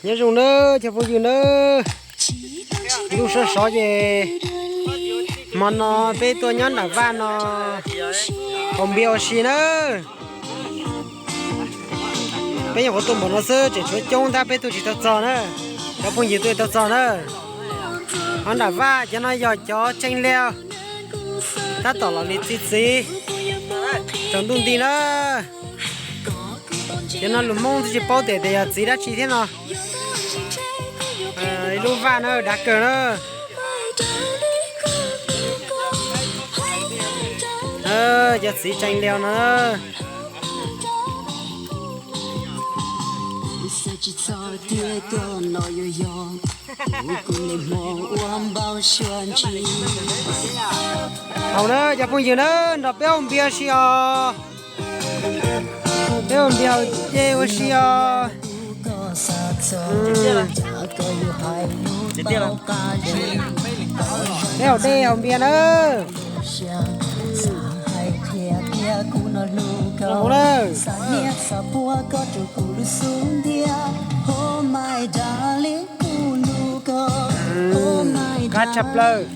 Nyob zoo nawb cov phooj ywg nawb, ntuj sab sov ces hmo no peb tuaj nyob nram vaj no haus npias ua si nawb. Peb nyuam qhuav tuaj npaum no xwb tseem tshuav coob tab peb tuaj tsis tau txog na. Cov phooj ywg tuaj tau txog na. Ho nram vaj cov no yog cov tseem laus tab tom los li txi txiv tsaus ntuj nti na. Cov no lus Hmoob twb tsis paub tias tias yog txiv dab tsi thiab no. Ib lub vaj na dav kawg na. Cov txiv tseem laus no. Haus na cov phooj ywg na, nrog peb haus npias ua si os. Peb haus npias haus dej ua si os. Peb haus dej haus npias na. Qab tshaj plaws.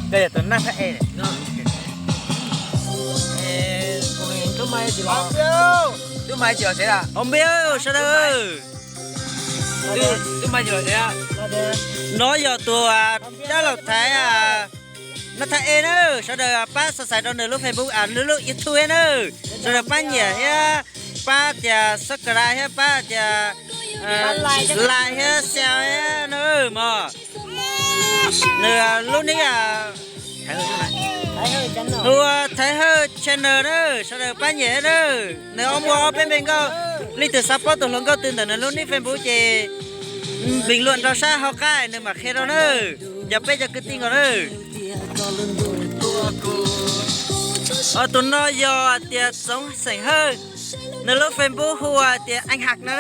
Koj yog tus nab thaj e. Haus npias sawv daws. No yog tus dab laug Thaiv nab thaj e na, sawv daws pab subscribe rau nws lub Facebook, nws lub YouTube thiab na. Sawv daws pab nyiam thiab pab tias subscribe thiab pab tias like thiab share thiab na mog. Nws lub nick hu ua Thaiv Hawj channel na, sawv daws pab nyiam thiab na. Nws muaj ob peb npe nkauj, leej twg xav paub tus hluas nkauj twg ntawm nws lub nick Facebook ces bình luận rau sab hauv qab nws mam qhia rau na. Yog peb cov kwv tij nkaus na. Tus no yog tias Txoov Xeem Hawj, nws lub Facebook hu ua tias Anh Hạc no na.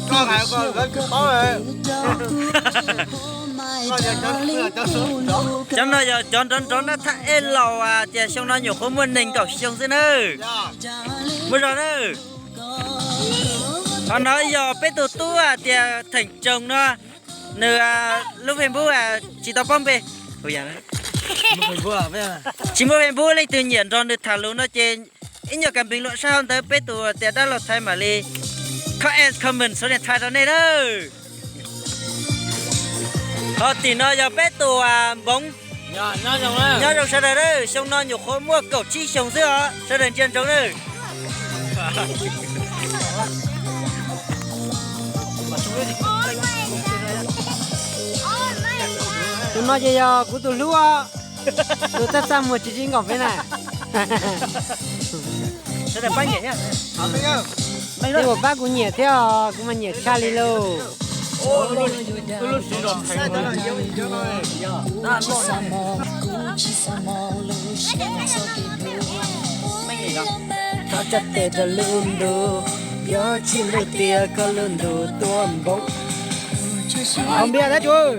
Cov no yog cov nrov nrov nab thaj e laus tias xyoo no nyuam qhuav muaj nees nkaum xyoo xwb na. Muaj zog na. Qhov no yog peb tus tub tias Theem Tsoos no, nws lub Facebook tsis tau paub npe. Tsis muaj Facebook, leej twg nyiam nrog nws tham lus no ces ib nyuag kam bình luận sab hauv ntawd peb tus tias dab laug Thaiv mam li comment số điện thoại rau nej na. Ho tim no yog peb tus Npoov. Nyob zoo sawv daws na, xyoo no nyuam qhuav muaj kaum tsib xyoos xwb os, sawv daws ntsia ntsoov na. Tus no ces yog kuv tus hlub os, tus txaj txaj muag tsis tsis nkaum peb na. Tej uas pab kuv nyiam thiab os, kuv mas nyiam tshaj li lauj. Thov tso tes rau lub ntuj, yog tsis lub tias koj lub ntuj tuaj npoov. Haus npias tab tsuas.